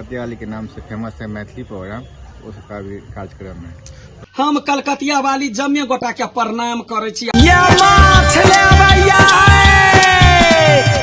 कलकतिया वाली के नाम से फेमस है मैथिली प्रोग्राम, उसका भी कार्यक्रम है। हम कलकतिया वाली जम्मे गोटा के प्रणाम करै छी।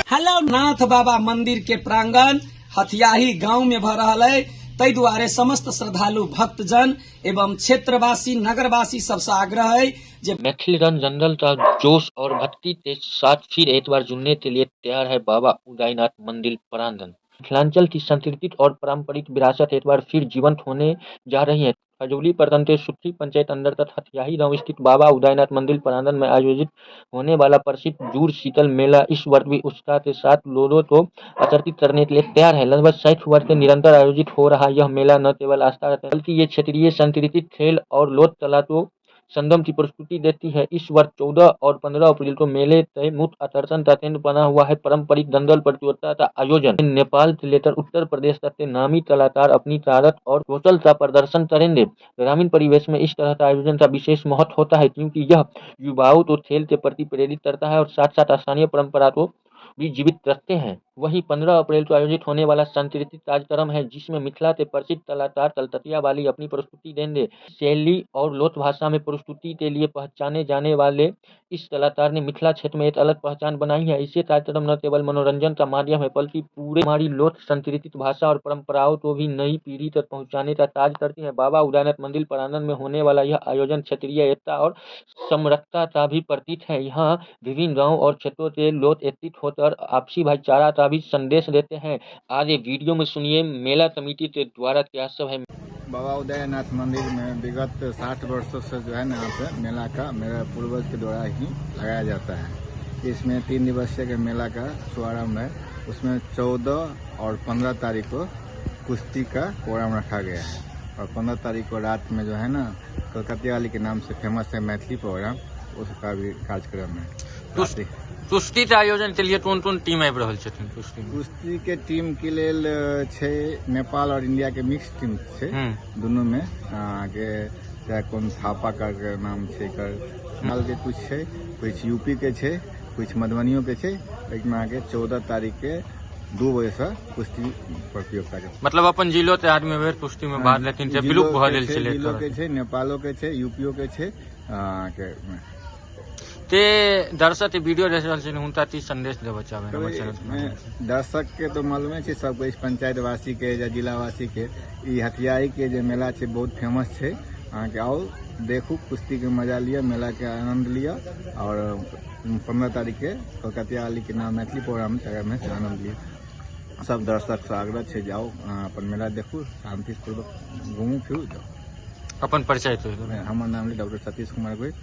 हेलो नाथ बाबा मंदिर के प्रांगण हथियाही गांव में भ रहल है, ताहि दुआरे समस्त श्रद्धालु भक्तजन एवं क्षेत्रवासी नगरवासी सबसे आग्रह है जे मैथिल रन जनरल का जोश और भक्ति के साथ फिर एक बार जुड़ने के लिए तैयार है बाबा उदयनाथ मंदिर प्रांगण। मिथिलांचल की सांस्कृतिक और पारंपरिक विरासत एक बार फिर जीवंत होने जा रही है। खजौली प्रखंड के सुखी पंचायत अंतर्गत हथियाही गांव स्थित बाबा उदयनाथ मंदिर प्रांगण में आयोजित होने वाला प्रसिद्ध जूड़ शीतल मेला इस वर्ष भी उत्साह के साथ लोगों को आकर्षित करने के लिए तैयार है। लगभग 60 वर्ष से निरंतर आयोजित हो रहा यह मेला न केवल आस्था रखता है, बल्कि ये क्षेत्रीय सांस्कृतिक खेल और लोक कला को संगम की प्रस्तुति देती है। इस वर्ष 14 और 15 अप्रैल को मेले के मुख्य आकर्षण का केंद्र बना हुआ है पारंपरिक दंगल प्रतियोगिता का आयोजन। नेपाल से लेकर उत्तर प्रदेश तक के नामी कलाकार अपनी ताकत और कौशल का प्रदर्शन करेंगे। ग्रामीण परिवेश में इस तरह का आयोजन का विशेष महत्व होता है, क्योंकि यह युवाओं को खेल के प्रति प्रेरित करता है और साथ साथ स्थानीय परंपरा को भी जीवित रखते हैं। वहीं 15 अप्रैल को आयोजित होने वाला सांस्कृतिक कार्यक्रम है, जिसमें मिथिला के प्रसिद्ध कलाकार कलकतिया वाली अपनी प्रस्तुति देंगे। शैली और लोक भाषा में प्रस्तुति के लिए पहचाने जाने वाले इस कलाकार ने मिथिला क्षेत्र में एक अलग पहचान बनाई है। इसे कार्यक्रम न केवल मनोरंजन का माध्यम है, बल्कि पूरे हमारी लोक सांस्कृतिक भाषा और परंपराओं को भी नई पीढ़ी तक पहुँचाने का कार्य करती है। बाबा उदयनाथ मंदिर प्रांगण में होने वाला यह आयोजन क्षेत्रीय एकता और समरसता का भी प्रतीक है। यहाँ विभिन्न गाँव और क्षेत्रों के लोग एकत्रित होकर आपसी भाईचारा का भी संदेश देते हैं। आज ये वीडियो में सुनिए मेला समिति के द्वारा क्या सब है। बाबा उदयनाथ मंदिर में विगत 60 वर्षों से जो है ना यहाँ पे मेला का मेरा पूर्वज के द्वारा ही लगाया जाता है। इसमें 3 दिवसीय के मेला का शुभारंभ है। उसमें 14 और 15 तारीख को कुश्ती का प्रोग्राम रखा गया है और 15 तारीख को रात में जो है ना कलकतिया वाली के नाम से फेमस है मैथिली प्रोग्राम, उसका भी कार्यक्रम है। रात्रि कुश्ती के आयोजन के लिए कोन कोन टीम आबि रहल छथिन कुश्ती में? कुश्ती के टीम के लेल छै नेपाल और इंडिया के मिक्स टीम छै। दुनू में अहाँके चाहे कोन थापा के नाम छै एकर, नेपाल के कुछ छै, कुछ यूपी के छै, कुछ मधुबनियो के छै। लेकिन अहाँके 14 तारीख के 2 बजे से कुश्ती प्रतियोगिता के मतलब अपन जिलो के आदमी बेर कुश्ती में भाग लेथिन जे विलुप्त भऽ गेल छलै। जिलो के छै, नेपालो के छै, यूपीओ के छै अहाँके। ते दर्शक वीडियो देख रहल छथिन, हुनका की संदेश देबऽ चाहबै हमर चैनल के माध्यम से? दर्शक के तो मालूमे छै सबके, इस पंचायत वासी के या जिलावासी के ई हथियाही के जे मेला छै बहुत फेमस छै। अहाँके आउ, देखू, कुश्ती के मजा लिअ, मेला के आनंद लिअ और 15 तारीख के कलकतिया वाली के नाम मैथिली प्रोग्राम में आनंद लिअ। सब दर्शक से आग्रह छै, जाउ अहाँ अपन मेला देखू, शांतिपूर्वक घूमू फिरू जाउ। अपन परिचय तो। हमर नाम डॉक्टर सतीश कुमार गोयल।